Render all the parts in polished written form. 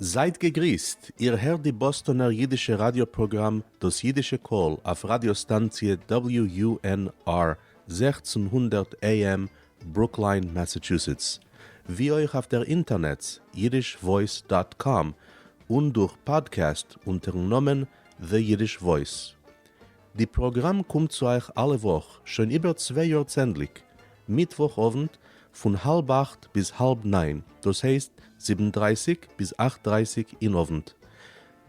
זייט געגריסט, איר הערט די באסטאנער אידישע ראדיא פראגראם דאס אידישע קול אויף ראדיא סטאנציע WUNR 1600 AM ברוקליין מאסאטשוסעטס, ווי אויך אויף דער אינטערנעץ yiddishvoice dot com און דורך פאדקעסט אונטערן נאמען The Yiddish Voice. די פראגראם קומט צו אייך אלע וואך שוין איבער צוויי יאר צענדליג, מיטוואך אוונט פון האלב אכט ביז האלב ניין, דאס הייסט זיבן דרייסיג ביז אכט דרייסיג אין אוונט.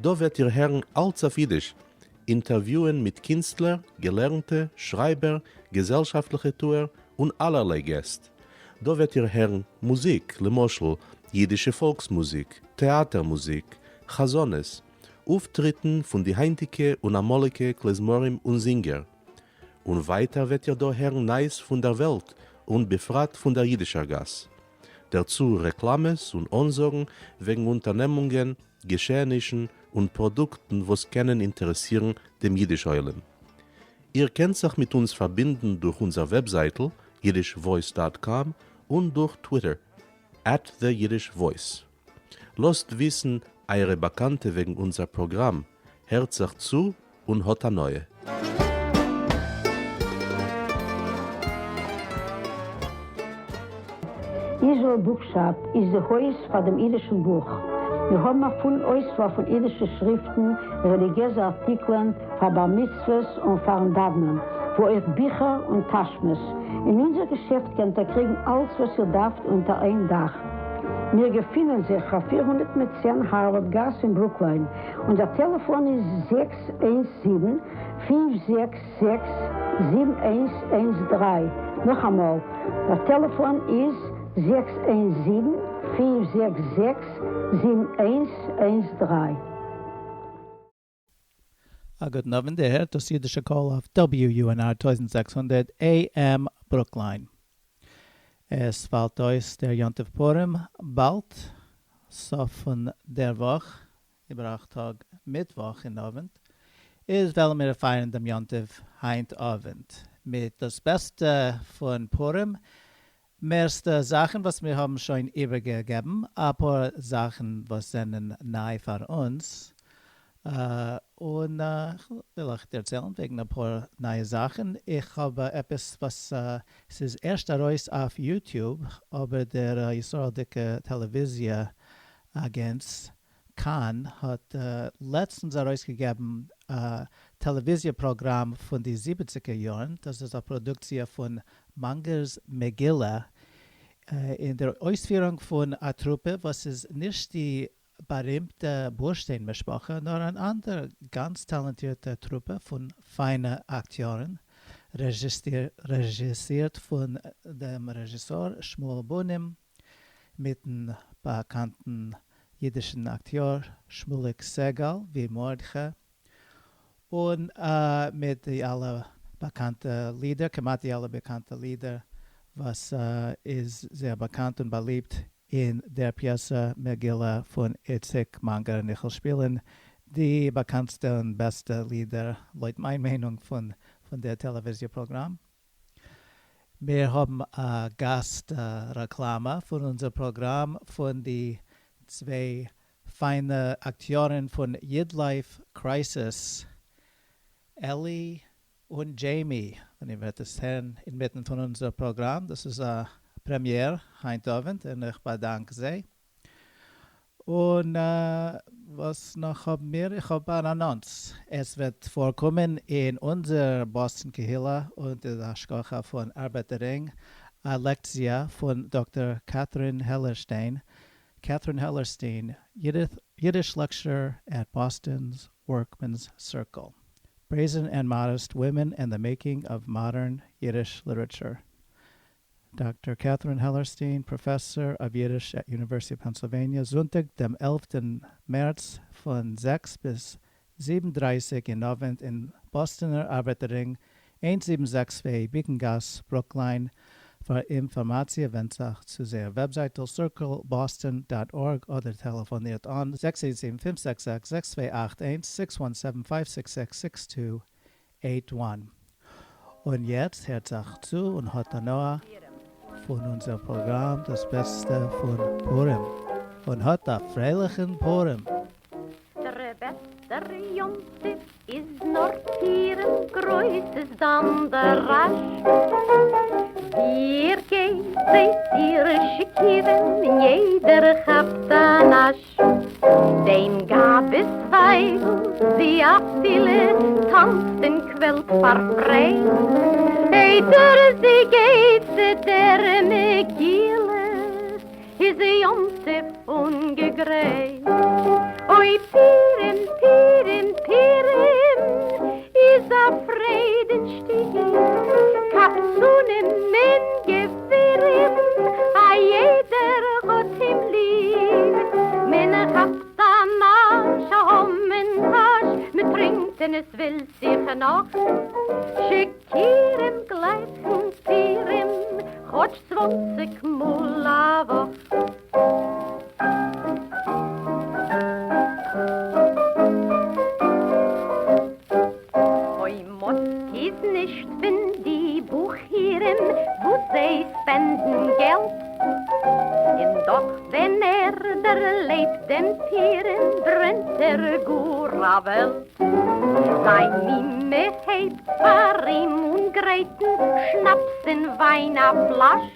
דא וועט איר הערן אלץ אויף אידיש, אינטערוויוען מיט קינסטלער, געלערנטע, שרייבער, געזעלשאפטליכע טוער, און אלערליי געסט. דא וועט איר הערן מוזיק, למשל, אידישע פאלקס מוזיק, טעאטער מוזיק, חזנות, אויפטריטן פון די היינטיגע און אמאליגע כלי-זמרים און זינגער. און ווייטער וועט איר דא הערן נייעס פון דער וועלט און בפרט פון דער אידישער גאס. דערצו רעקלאמעס און אנזאגן וועגן אונטערנעמונגען, געשעענישן און פראדוקטן וואס קענען אינטערעסירן דעם אידיש עולם. איר קענט זיך מיט אונז פארבינדן דורך אונזער וועבזייטל yiddishvoice dot com און דורך טוויטער at the Yiddish Voice. לאזט וויסן אייערע באקאנטע וועגן אונזער פראגראם, הערט זיך צו און האט הנאה. Israel Bookshop איז די הויז פאר דעם אידישן בוך. מיר האבן א פולן אויסוואל פון אידישע שריפטן, רעליגיעזע ארטיקלען, פאר בר מצוות און פארן דאוונען, וואו אויך ביכער און טאשמעס. אין אונזער געשעפט קענט איר קריגן אלץ וואס איר דארפט אונטער איין דאך. מיר געפינען זיך אויף 410 הארווארד גאס אין ברוקליין. אונזער טעלעפאן איז 617 566 7113. נאכאמאל, דער טעלעפאן איז 617 566 7113. א גוטן אוונט, איר הערט דאס אידישע קול אויף WUNR 1600 AM ברוקליין. עס פאלט אויס דער יום טוב פורים באלד, סוף פון דער וואך, איבער אכט טאג מיטוואך אין אוונט, איז וועלן מיר פייערן דעם יום טוב היינט אוונט מיט דאס בעסטע פון פורים, מערסטע זאכן וואס מיר האבן שוין איבערגעגעבן, אפאר זאכן וואס זענען ניי פאר אונז, און כ'וויל אייך דערציילן וועגן אפאר נייע זאכן, איך האב עפעס וואס ס'איז ערשט ארויס אויף YouTube, אבער דער ישראל'דיגע טעלעוויזיע אגענץ כאן האט לעצטנס ארויסגעגעבן א טעלעוויזיע פראגראם פון די זיבעציגער יארן, דאס איז א פראדוקציע פון מאנגער'ס מגילה, אין דער אויספירונג פון א טרופע וואס איז נישט די בארימטע בורשטיין משפחה, נאר אן אנדער גאנץ טאלאנטירטע טרופע פון פיינע אקטיארן, רעזשיסירט פון דעם רעזשיסאר שמואל בונים, מיטן באקאנטן אידישן אקטיאר שמוליק סעגאל ווי מרדכי, און מיט די אלע באקאנטע לידער, כמעט די אלע באקאנטע לידער וואס איז זייער באקאנט און באליבט אין דער פיעסע מגילה פון איציק מאנגער און איכ'ל שפילן די באקאנטסטע און בעסטע לידער לויט מיין מיינונג פון דער טעלעוויזיע פראגראם. מיר האבן א גאסט רעקלאמע פון אונזער פראגראם פון די צוויי פיינע אקטיארן פון YidLife Crisis, אלי און דזשעימי, און איר וועט עס הערן אינמיטן פון אונזער פראגראם, דאס איז א פרעמיער היינט אווענט און איך באדאנק זיי. און וואס נאך האבן מיר? איך האב אן אנאנס, עס וועט פארקומען אין אונזער באסטן קהילה אונטער די השגחה פון ארבעטער רינג א לעקציע פון דאקטער קעטערין העלערשטיין, Catherine Hellerstein, Yiddish lecturer at Boston's Workmen's Circle, Brazen and Modest Women and the Making of Modern Yiddish Literature. דאקטאר קעטערין העלערסטין, professor of Yiddish at University of Pennsylvania, זונטאג דעם עלפטן מערץ פון זעקס ביז זיבן דרייסיג אין אווענט אין באסטאנער ארבעטער רינג, איינס זיבן זעקס צוויי ביקן גאס, ברוקליין, פאר אינפארמאציע ווענדט זיך צו זייער וועבזייטל circleboston dot org אדער טעלעפאנירט אן זעקס איינס זיבן פינף זעקס זעקס זעקס צוויי אכט איינס, six one seven five six six six two eight one. און יעצט הערט זיך צו און האט הנאה פון אונזער פראגראם דאס בעסטע פון פורים. און האט א פרייליכן פורים! דער בעסטער יום טוב איז נאר פורים, גרויס איז דאן דער רעש. ווי איר גייט זעט איר שיכורים און יעדער כאפט א נאש. דעם גבאי'ס ווייבל זי אפילו טאנצט און קוועלט פאר פרייד איידער זי גייט צו דער מגילה. איז יום טוב אנגעגרייט. אוי פורים פורים פורים איז א פרייד אין שטוב, קבצנים און גבירים א יעדער האט אים ליב, מען כאפט א נאש א המן טאש, מען טרינקט און עס ווילט זיך נאך, שיכורים גלייכן פורים כאטש 20 מאל א וואך. אוי מאטקע איז נישט פון די בחורים וואס זיי ספענדן געלט, און דאך ווען ער דערלעבט דעם פורים ברענט ער גאר א וועלט. זיין מומע הייבט פאר אים אן גרייטן שנאפס און וויין א פלאש,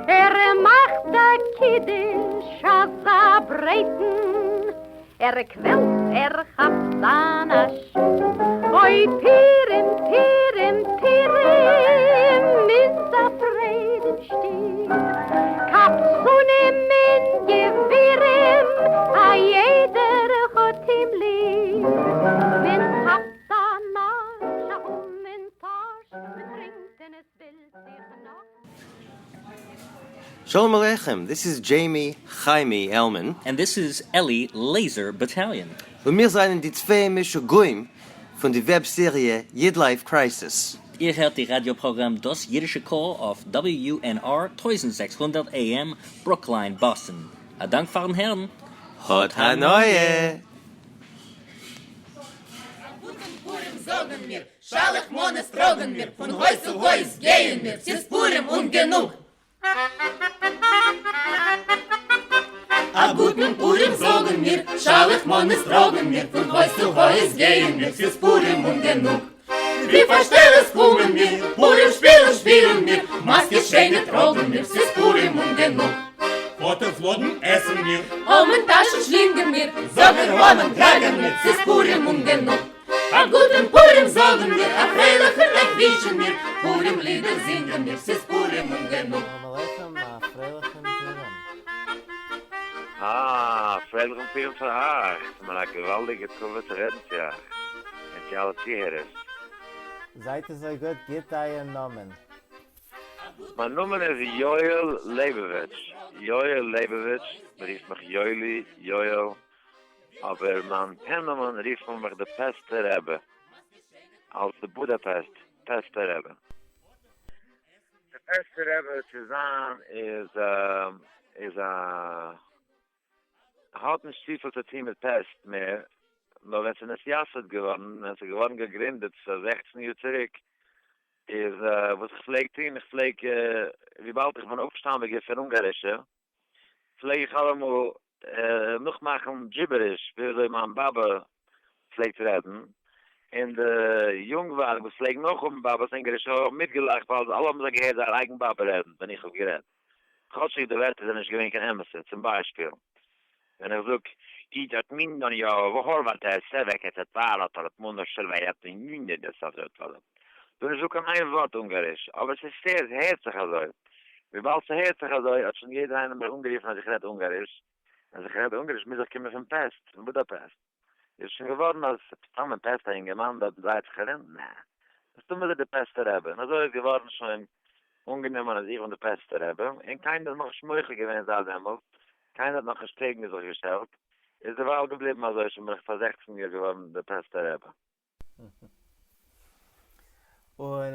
ער מאכט א קידוש אזא ברייטן, ער קוועלט ער כאפט א נאש. אוי פורים פורים פורים איז א פרייד אין שטוב, קבצנים און גבירים א יעדער האט אים ליב, מען כאפט א נאש א המן טאש, מען טרינקט און עס ווילט זיך נאך. Shalom Aleichem, this is Jamie Chaimie Elman. And this is Eli Laser Battalion. און מיר זענען די צוויי משוגעים פון די web סעריע YidLife Crisis. איר הערט די ראדיא פראגראם דאס אידישע קול אויף WUNR 1600 AM, ברוקליין, באסטאן. א דאנק פארן הערן. האט הנאה! א גוטן פורים זאגן מיר, שלח מנות טראגן מיר, פון הויז צו הויז גייען מיר, ס'איז פורים און גענוג. א גוטן פורים זאגן מיר, שלח מנות טראגן מיר, פון הויז צו הויז גייען מיר, ס'איז פורים און גענוג. ווי פארשטעלערס קומען מיר, פורים שפילן שפילן מיר, מאסקעס שיינע טראגן מיר, ס'איז פורים און גענוג. פאטערס לאדן עסן מיר. המן טאשן שלינגען מיר, זאגן המן קראגן מיר, ס'איז פורים און גענוג. א גוטן פורים זאגן מיר, א פרייליכן אייך ווינטשן מיר, פורים לידער זינגען מיר, ס'איז פורים און גענוג. שלום עליכם, א פרייליכן פורים. אה, א פרייליכן פורים פאר אייך, ס'איז מיר א געוואלדיגע כבוד צו רעדן צו אייך, און צו אלע צוהערערס. זייט אזוי גוט, גיט אייער נאמען. מיין נאמען איז יואל לעבאוויטש, יואל לעבאוויטש, מ'רופט מיך יואלי, יואל, אבער מיין פען נאמען רופט מען מיך די פעסטער רבי, אלס די בודאפעסט פעסטער רבי. די פעסטער רבי צו זיין איז איז א האט נישט צופיל צו טון מיט פעסט מער, נאר ווען ס'איז נתייסד געווארן, ווען ס'איז געווארן געגרינדעט 16 יאר צוריק, איז וואס איך פלעג טון, איך פלעג וויבאלד איך בין אפשטאמיגער פון אונגארישע, פלעג איך אלעמאל נאכמאכן gibberish ווי אזוי מיין באבע פלעגט רעדן, און די יונגווארג וואס פלעגן אויך האבן באבעס אונגארישע האבן מיטגעלאכט ווייל אלע האבן זיי געהערט זייער אייגן באבע רעדן ווען איך האב גערעדט, כאטשיג די ווערטער זענען נישט געווען קיין אמת'ע, צום ביישפיל ווען איך זאג דא נישט דא קיין איין ווארט אונגאריש, אבער ס'איז ס'הערט זיך אזוי. וויבאלד ס'הערט זיך אזוי האט שוין יעדער איינער מיך אנגערופן אז איך רעד אונגאריש, אז איך רעד אונגאריש מוז איך קומען פון פעסט, פון בודאפעסט. איז שוין געווארן אז סתם אין פעסט א יונגערמאן דארט דרייט זיך ארום? נע. מסתמא איז ער די פעסטער רבי. און אזוי איז געווארן שוין אנגענומען אז איך בין די פעסטער רבי, און קיינער איז נאכנישט מוחה געווען זייט דעמאלט, קיינער האט נאכנישט קעגן זיך געשטעלט, איז דערווייל געבליבן אזוי, שוין בין איך פאר 16 יאר געווארן די פעסטער רבי. און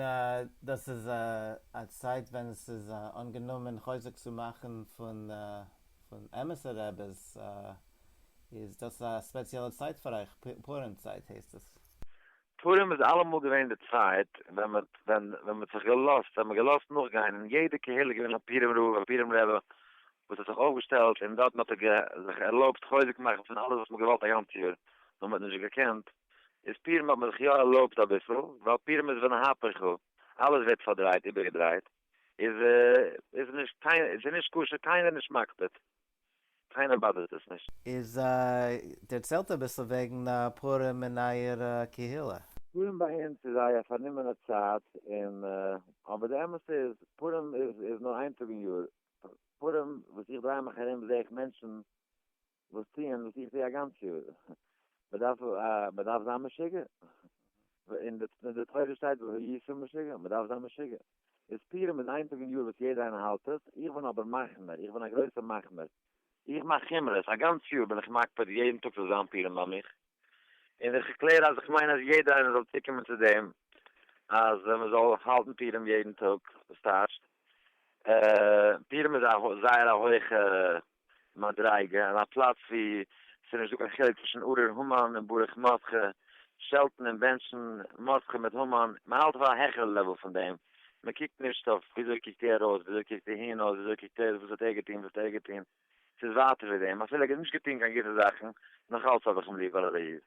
דאס איז א צייט ווען עס איז אנגענומען חוזק צו מאכן פון אמת'ע רעבעס, איז דאס א ספעציעלע צייט פאר אייך, פורים צייט הייסט עס? פורים איז אלעמאל געווען די צייט ווען מען ווען ווען מען האט זיך געלאזט ווען מען געלאזט נאכגיין, אין יעדע קהילה איז געווען א פורים רב א פורים רבי. וואס האט זיך אויפגעשטעלט און דארטן האט ער זיך ערלויבט חוזק מאכן פון אלעס וואס מ'האט געוואלט א גאנץ יאר נאר מ'האט נישט געקענט, איז פורים האט מען זיך יא ערלויבט אביסל, ווייל פורים איז ונהפוך הוא, אלעס ווערט פארדרייט איבערגעדרייט, איז איז נישט קיין איז נישט כשר קיינער נישט מקפיד, קיינער באדערט עס נישט. איז דערציילט אביסל וועגן פורים אין אייער קהילה. פורים ביי אונז איז זייער א פארנומענע צייט און אבער די אמת איז פורים איז איז נאר איין טאג אין יאר, פורים וואס איך דריי מיך ארום זעה איך מענטשן וואס טוען וואס איך טו א גאנץ יאר, מען דארף מען דארף זיין משוגע, אין די תורה שטייט והיית משוגע, מען דארף זיין משוגע, איז פורים איז איין טאג אין יאר וואס יעדער איינער האלט עס, איך בין אבער מחמיר, איך בין א גרויסער מחמיר, איך מאך חומרות, א גאנץ יאר בין איך מקפיד יעדן טאג זאל זיין פורים ביי מיך, און איך קלער אז איך מיין אז יעדער איינער זאל צוקומען צו דעם אז מען זאל האלטן פורים יעדן טאג, וואס טייטשט? פורים איז א זייער א הויכע מדריגה, און א פלאץ ווי ס'איז נישט דא קיין חילוק צווישן ארור המן און ברוך מרדכי, שעלטן און בענטשן מרדכי מיט המן, מען האלט אויף א העכערע level פון דעם, מען קוקט נישט אויף וויאזוי קוקט ער אויס, וויאזוי קוקט אהין אויס, וויאזוי קוקט ער, וואס האט ער געטון, וואס האט ער געטון, ס'איז ווייטער ווי דעם, אפילו ער האט נישט געטון קיין גוטע זאכן, נאך אלץ האב איך אים ליב ווייל ער איז א איד.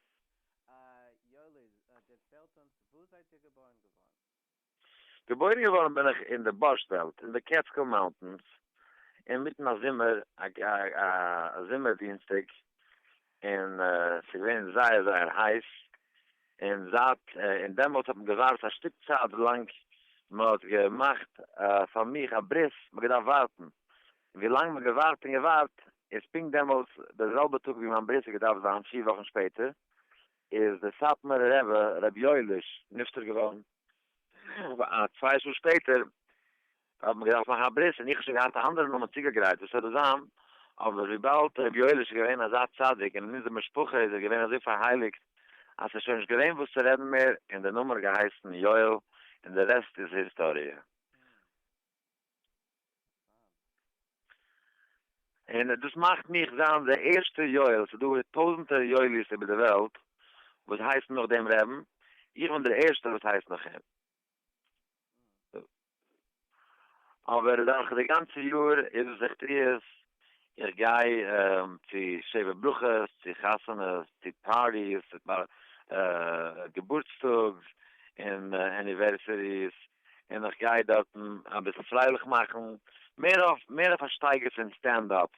יואלי, דערציילט אונז, וואו זייט איר געבארן געווארן? געבוירן געווארן בין איך אין די בארשט בעלט, אין די קעטסקיל מאונטענס, אינמיטן א זומער, א זומער דינסטאג, און ס'איז געווען זייער זייער הייס, און זייט און דעמאלטס האט מען געווארט א שטיק צייט ווילאנג מען האט געמאכט פאר מיך א ברית, מען האט געדארפט ווארטן, און ווילאנג מען האט געווארט און געווארט, איז פונקט דעמאלטס די זעלבע טאג ווי מיין ברית האט געדארפט זיין פיר וואכן שפעטער, איז דער סאטמארער רבי רבי יואליש נפטר געווארן, א צוויי שעה שפעטער האט מען געדארפט מאכן א ברית און איך האב שוין געהאט א אנדערע נאמען צוגעגרייט וואס זאל דאס זיין, אבער וויבאלד רבי יואליש איז געווען אזא צדיק און אין אונזער משפחה איז ער געווען אזוי פארהייליגט אז ס'איז שוין נישט געווען וואס צו רעדן מער און דער נאמען האט געהייסן יואל און די רעסט איז היסטאריע. און דאס מאכט מיך זיין דער ערשטער יואל, ס'איז דא טויזנטער יואלי'ס איבער די וועלט וואס הייסן נאך דעם רעבן, איך בין דער ערשטער וואס הייסט נאך אים. אבער דורך די גאנצע יאר איז עס איך טו עס, איך גיי צו שבע ברכות, צו חתונות, צו parties, צו געבורטסטאגס און anniversaries, און איך גיי דארטן אביסל פרייליך מאכן, מער אויף מער אויף א שטייגער פון stand up,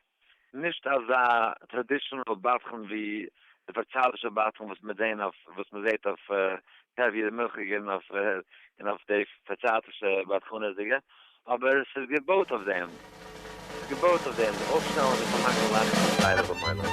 נישט אזא traditional בדחן ווי די פארצייטישע בדחן וואס מיר זעהן אויף וואס מען זעהט אויף טעוויע די מילכיגע און אויף און אויף די פארצייטישע בדחנות'דיגע, אבער ס'איז געבויט אויף דעם, ס'איז געבויט אויף דעם, זיך אויפשטעלן און זיך פארמאכן לאכן און פרייליך ביים עולם.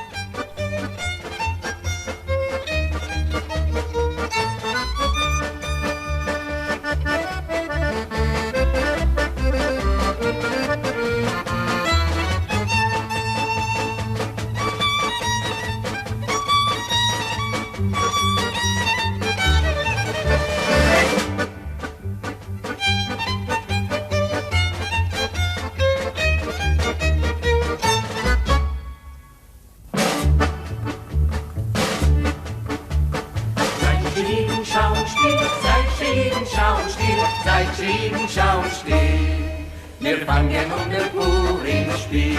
זייט אידן שאון שטיל, זייט אידן שאון שטיל, זייט אידן שאון שטיל, מיר פאנגען אן דעם פורים שפיל.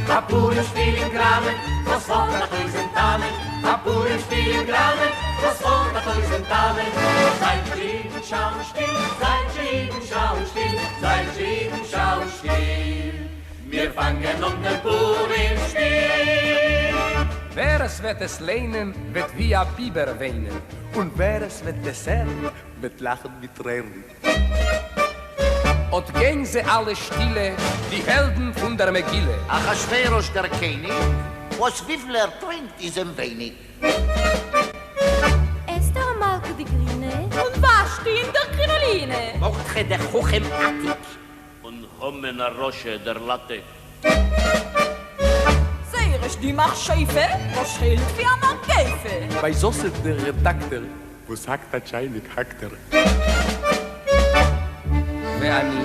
א פורים שפיל אין גראמען, וואס האט א טויזענט טעמען, א פורים שפיל אין גראמען, וואס האט א טויזענט טעמען. זייט אידן שאון שטיל, זייט אידן שאון שטיל, זייט אידן שאון שטיל, מיר פאנגען אן דעם פורים שפיל. ווער עס וועט עס ליינען וועט ווי א ביבער וויינען, און ווער עס וועט עס הערן וועט לאכן מיט טרערן. אָט גײען זײ אַלע שטילע, די העלדן פֿון דער מגילה. אחשוורוש דער קעניג, וואס וויפיל ער טרינקט איז אים ווייניג. אסתר המלכה די גרינע. און ושתי אין דער קרינאלינע. מרדכי דער חכם עתיק. און המן הרשע דער לאטיק. זרש די מכשפה, וואס שעלט ווי א מגפה. ביי זאסע דער רעדאקטער, וואס האקט א טשייניק האקט ער. ואני?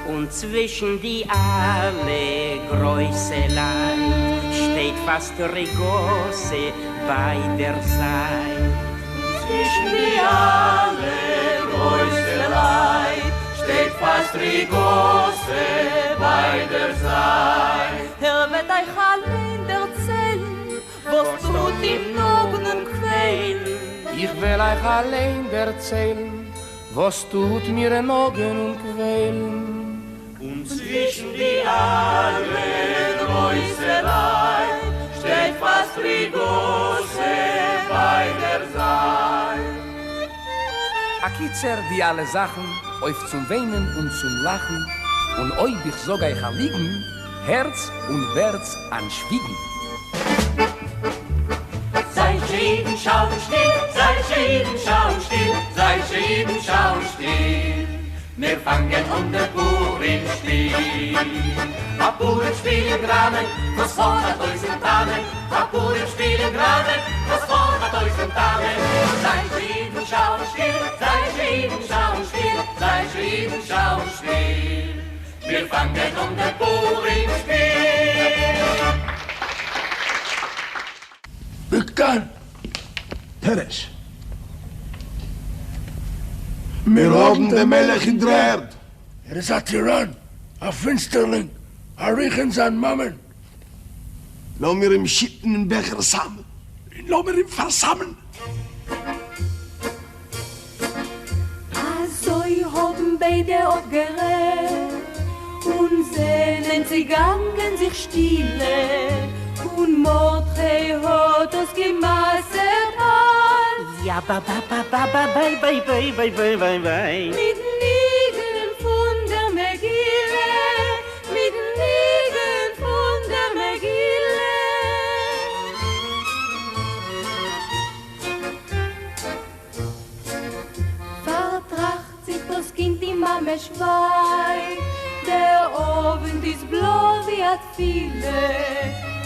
און צווישן די אלע גרויסע לייט שטייט פאסט רעגאסע ביי דער זייט. צווישן די אלע גרויסע לייט שטייט פאסט ריגאסע ביי. אייך אליין דערציילן, וואס טוט אים נאגן און קוועלן. איך וועל אייך אליין דערציילן, וואס טוט מיר נאגן און קוועלן. און צווישן די אלע גרויסע לייט שטייט פאסט ריגוסע ביי דער זייט. אקיצער די אלע זאכן אויף צום וויינען און צום לאכן, און אויב איך זאג אייך א ליגן, הערטס און ווערטס אנטשוויגן. זייטזשע אידן שא און שטיל, זייטזשע אידן שא און שטיל, זייטזשע אידן שא און שטיל. מיר פאנגען אן דעם פורים שפיל. א פורים שפיל אין גראמען, וואס האט א טויזענט טעמען. א פורים שפיל אין גראמען, וואס האט א טויזענט טעמען. זייטזשע אידן שא און שטיל, זייטזשע אידן שא און שטיל, זייטזשע אידן שא און שטיל. מיר פאנגען אן דעם פורים שפיל. בקטן, טערעש. מיר האָבן דעם מלך אין דר'ערד. ער איז אַ טיראַן, אַ פֿינצטערלינג, אַ רוח אין זײַן מאַמען. לאָמיר אים שיטן אין בעכער סם און לאָמיר אים פֿאַרסמען. אַזוי האָבן ביידע אָפּגערעדט און זענען צעגאַנגען זיך שטילע, און מרדכי האָט דאָס געמסרט אַלץ. יא בא בא בא בא בא ביי ביי ביי ביי ביי ביי ביי. מיטן ניגון פון דער מגילה, מיטן ניגון פון דער מגילה. פֿאַרטראַכט זיך דאָס קינד, די מאַמע שװײַגט. דער אָװנט איז בלאָ װי אַ תּפֿילה,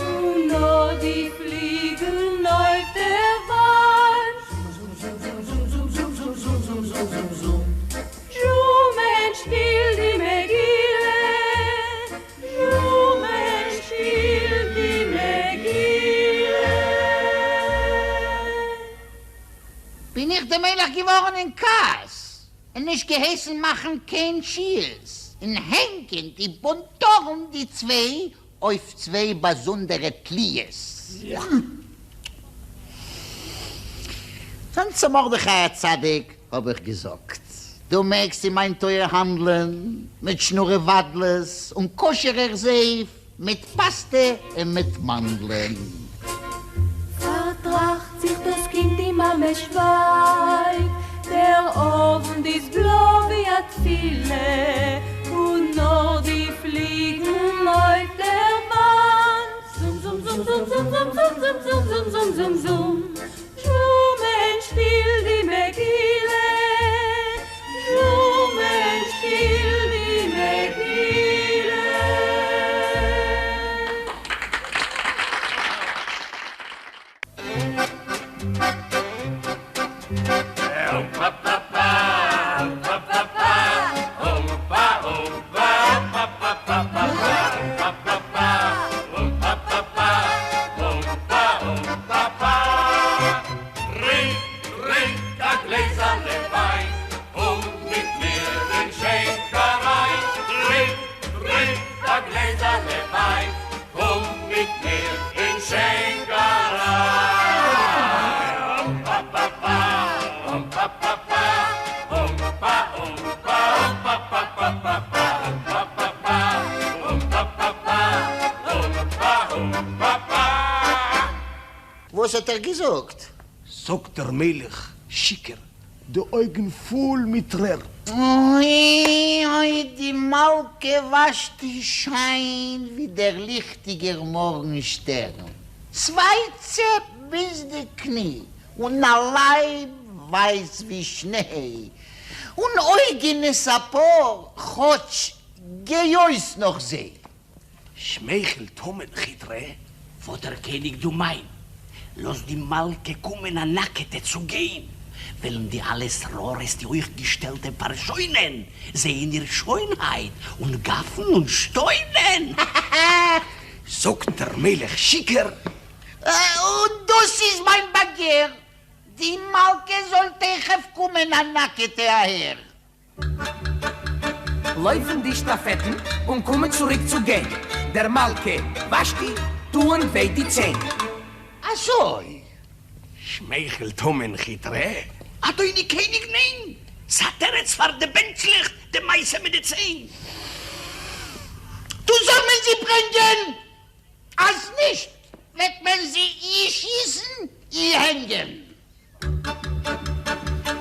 און נאָר די פֿליגן אױף דער װאַנט זשומען שטיל די מגילה, זשומען שטיל די מגילה. בין איך דעם מלך געווארן אין כעס און נישט געהייסן מאכן קיין שהיות און הענגען די בונטארן די צוויי אויף צוויי באזונדערע תליות. דאן צו מרדכי הצדיק האב איך געזאגט, דו מעגסט אין מיין טויער האנדלען מיט שנורעוואדלעס און כשר'ער זייף, מיט פאסטע און מיט מאנדלען. פארטראכט זיך דאס קינד די מאמע שווייגט, דער אוונט איז בלא ווי א תפילה, און נאר די פליגן אויף דער וואנט זום זום זום זום זום זום זום זום זום זום זום זום זום זשומען שטיל די מגילה, זשומען שטיל די מגילה. טרינק, טרינק א גלעזעלע וויין, קום מיט מיר אין שענק אריין. טרינק, טרינק א גלעזעלע וויין, קום מיט מיר אין שענק אריין. אומפא-פא-פא, אומפא-פא-פא, אומפא, אומפא, אומפא-פא-פא-פא-פא, אומפא-פא-פא, אומפא-פא-פא, אומפא, אומפא-פא. וואס האט ער געזאגט? זאגט דער מלך שיכור, די אויגן פול מיט טרערן. אוי אוי די מלכה ושתי שיין ווי דער ליכטיגער מארגן שטערן, צוויי צעפ ביז די קני און א לייב ווייס ווי שניי, און אויגענעס א פאר, כאטש גיי אויס נאך זיי. שמייכלט המן כיטרע. פאטער קעניג דו מיין, לאז די מלכה קומען א נאקעטע צו גיין, וועלן די אלע שררות די הויכגעשטעלטע פארשוינען זעהן איר שוינהייט און גאפן און שטוינען. זאגט דער מלך שיכור. און דאס איז מיין באגער, די מלכה זאל תיכף קומען א נאקעטע אהער. לויפן די שטאפעטן און קומען צוריק צו גיין. דער מלכה ושתי טוען וויי די ציין. אזוי? שמייכלט המן כיטרע, אדוני קעניג ניין! ס'א תירוץ פאר די בענטשליכט די מעשה מיט די ציין. טא זאל מען זי ברענגען, אז נישט וועט מען זי אי שיסן אי הענגען.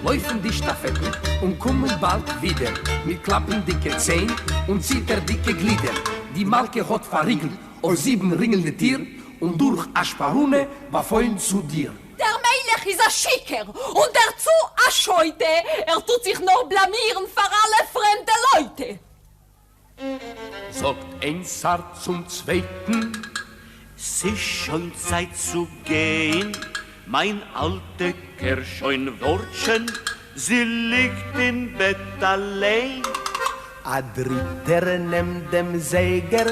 לויפן די שטאפעטן און קומען באלד ווידער מיט קלאפנדיקע ציין און ציטערדיקע גלידער. די מלכה האט פארריגלט אויף זיבן רינגל די טיר און דורך א שפארונע באפוילן צו דיר. דער מלך איז א שיכור און דערצו א שוטה, ער טוט זיך נאר בלאמירן פאר אלע פרעמדע לויטע. זאגט איין שר צום צווייטן. ס'איז שוין צייט צו גיין, מיין אלטע קען שוין ווארטשען, זי ליגט אין בעט אליין. א דריטער נעמט דעם זייגער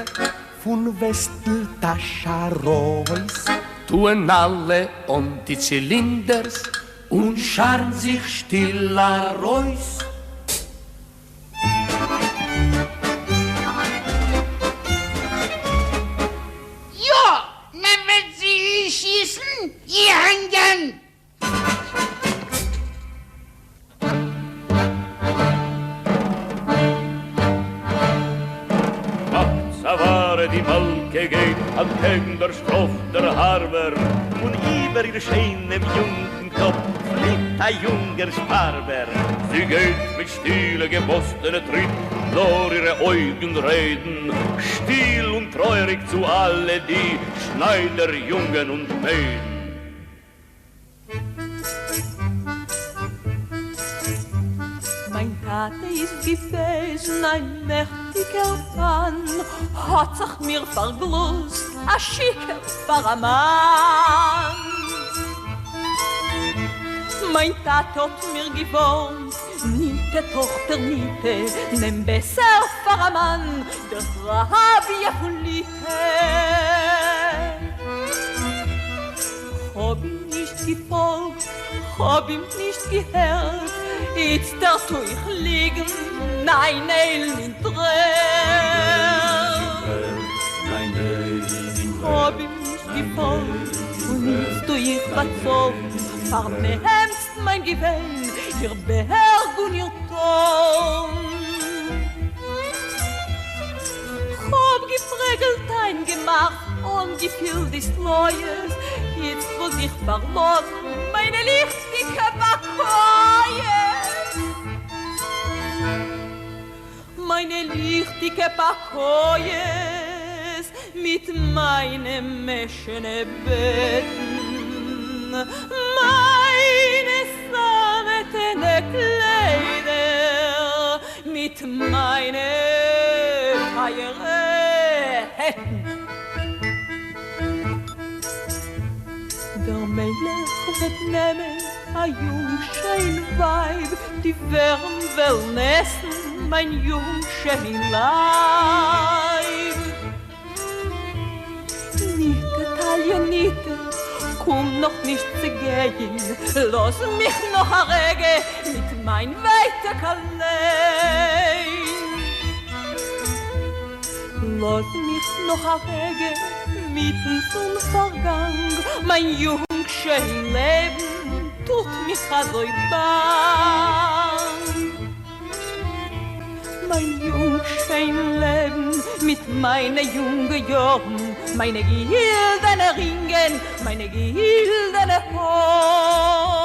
פון וועסטל טאש ארויס. טוען אלע אן די צילינדערס און שארן זיך שטיל ארויס. יא, מען וועט זי אי שיסן אי הענגען! מאכט ס'א ווארע די מלכה גייט אנטקעגן דער שטראף דער הארבער, און איבער איר שיינעם יונגן קאפ פליט א יונגער שפארבער. זי גייט מיט שטילע געמאסטענע טריט, נאר אירע אויגן רעדן שטיל און טרויעריג צו אלע די שניידער יונגען און מיידן. מיין טאטע איז געוועזן א מעכטיגער פאן, האט זיך מיר פארגלוסט א שיכור פאר א מאן. מיין טאטע האט מיר געווארנט, ניטע טאכטער ניטע, נעם בעסער פאר א מאן דער ראביי פון ליטע. כ'האב אים נישט געפאלגט, כ'האב אים נישט געהערט, איצטער טו איך ליגן ניין איילן אין דר'ערד. כ'האב אים נישט געפאלגט און איצט טו איך באצאלן, פארנעמטס מיין געוויין, איר בערג און איר טאלן. כ'האב געפרעגלט איינגעמאכט אנגעפילט די סלויעס, איצט וואלט איך פארלאזן מיינע ליכטיגע פאקויעס, מיינע ליכטיגע פאקויעס מיט מיינע מעשענע בעטן, מיינע סאמעטענע קליידער מיט מיינע טייערע העטן. דער מלך וועט נעמען א יונג שיין ווייב, די ווערעם וועלן עסן מיין יונג שיין לייב. ניטע, תליה, ניטע, קום נאך נישט צו גיין, לאז מיך נאך א רגע מיט מיין ווייטאג אליין. לאז מיך נאך א רגע מיטן זון-פארגאנג, מיין יונג שיין לעבן טוט מיך אזוי באנג. מיין יונג שיין לעבן מיט מיינע יונגע יארן, מיינע גילדענע רינגען, מיינע גילדענע האר.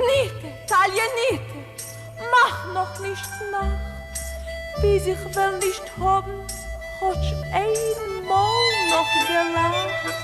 ניטע, תליה, ניטע, מאך נאך נישט נאכט, ביז איך וועל נישט האבן כאטש איין מאל נאך געלאכט.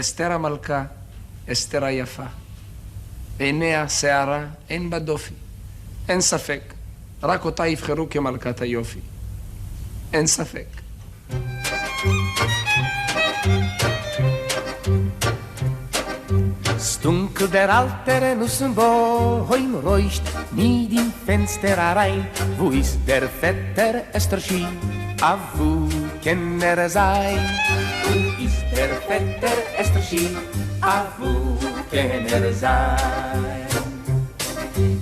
אסתר המלכה, אסתר היפה. עיניה, שערה, אין בה דופי. אין ספק, רק אותה יבחרו כמלכת היופי. אין ספק. ס'טונקל דער אלטער נוסנבוים רוישט מיד אין פענסטער אריין, וואו איז דער פעטער אסתרשי, אוואו קען ער זיין? וואו איז דער פעטער אסתרשי, אוואו קען ער זיין?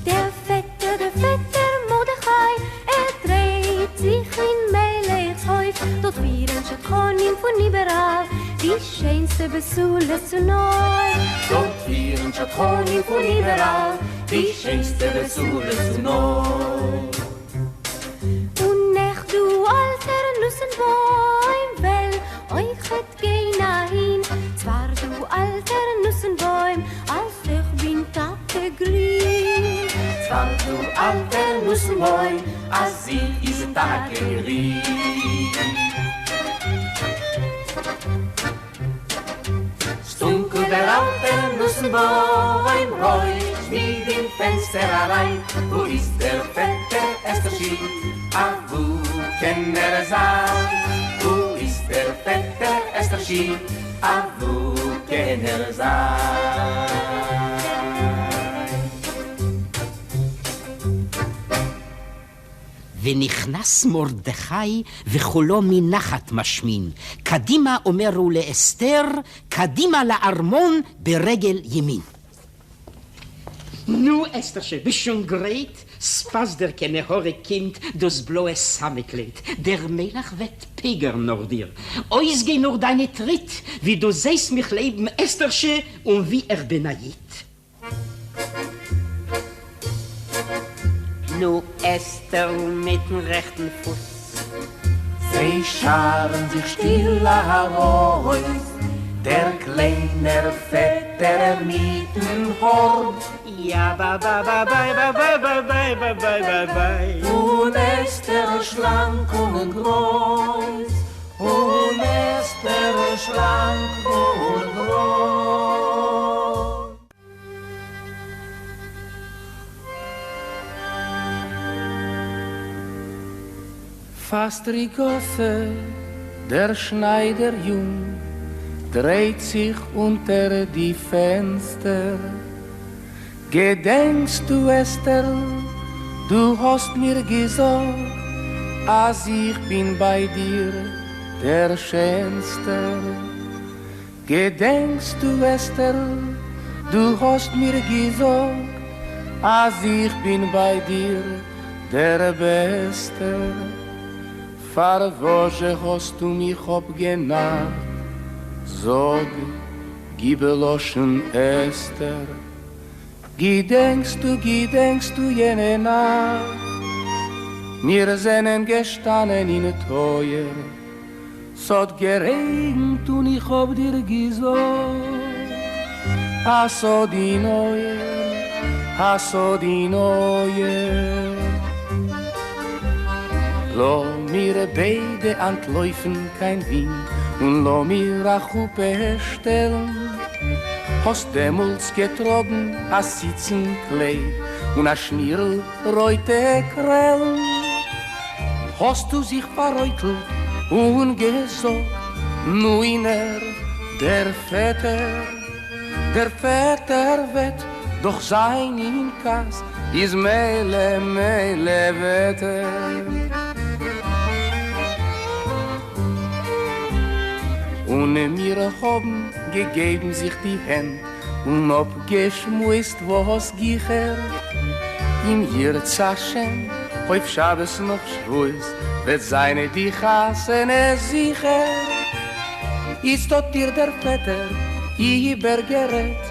דער פעטער, דער פעטער מרדכי, ער דרייט זיך אין מלך'ס הויף, דארט פירן שדכנים פון איבעראל, די שענסטע בתולות צונויף. דארט פירן שדכנים פון איבעראל, די שענסטע בתולות צונויף. און איך דו אלטער נוסנבוים וועל אויכעט גיין אהין, צוואר דו אלטער נוסנבוים אז איך בין טאקע גרין. צוואר דו אלטער נוסנבוים אז זי איז טאקע גרין. ס'טונקל דער אלטער נוסנבוים רוישט מיד אין פענסטער אריין, וואו איז דער פעטער אסתרשי, אוואו קען ער זיין? וואו איז דער פעטער אסתרשי, אוואו קען ער זיין? ונכנס מרדכי וקולו מנחת משמין, קדימה אומר הוא לאסתר, קדימה לארמון ברגל ימין. נו, אסתרשע, ביסט שוין גרייט? ס'פאסט דיר קיין עין הרע קינד דאס בלויע סאמעט-קלייד, דער מלך וועט פגר'ן נאך דיר, אויסגיין נאך דיינע טריט, ווי דו זעסט מיך לעבן אסתרשע און ווי איך בין א איד. נו, אסתּרל מיטן רעכטן פֿוס. זיי שאַרן זיך שטיל אַרויס, דער קליינער פֿעטער מיטן האָר. יאַ באַ-באַ-באַ-באַי-באַ-באַי-באַ-באַי-באַי-באַי. און אסתּרל שלאַנק און גרויס, און אסתּרל שלאַנק און גרויס. פֿאַסטריגאָסע, דער שנײַדער-יונג דרייט זיך אונטער די פֿענצטער. געדענקסטו, אסתּרל, דו האָסט מיר געזאָגט, אַז איך בין בײַ דיר דער שענסטער? געדענקסטו אסתר'ל, דו האסט מיר געזאגט אז איך בין ביי דיר דער בעסטער, פארוואזשע האסטו מיך אפגענארט, זאג, גיב לשון אסתר. געדענקסטו, געדענקסטו יענע נאכט, מיר זענען געשטאנען אין טויער, ס'האט גערעגנט און איך האב דיר געזאגט א סוד אין אויער, א סוד אין אויער. לאמיר ביידע אנטלויפן קיין ווין און לאמיר א חופה שטעלן. האסט דעמאלטס געטראגן א סיצן קלייד און א שנירל רויטע קרעלן. האסטו זיך פאררויטלט און געזאגט, נו און ער, דער פעטער, דער פעטער וועט דאך זיין אין כעס, איז מילא מילא וועט ער. און מיר האבן געגעבן זיך די הענט און אפגעשמועסט וואס גיכער, אם ירצה השם אויף שבת נאך שבועות וועט זיין די חתונה זיכער. איצט האט דיר דער פעטער איבערגערעדט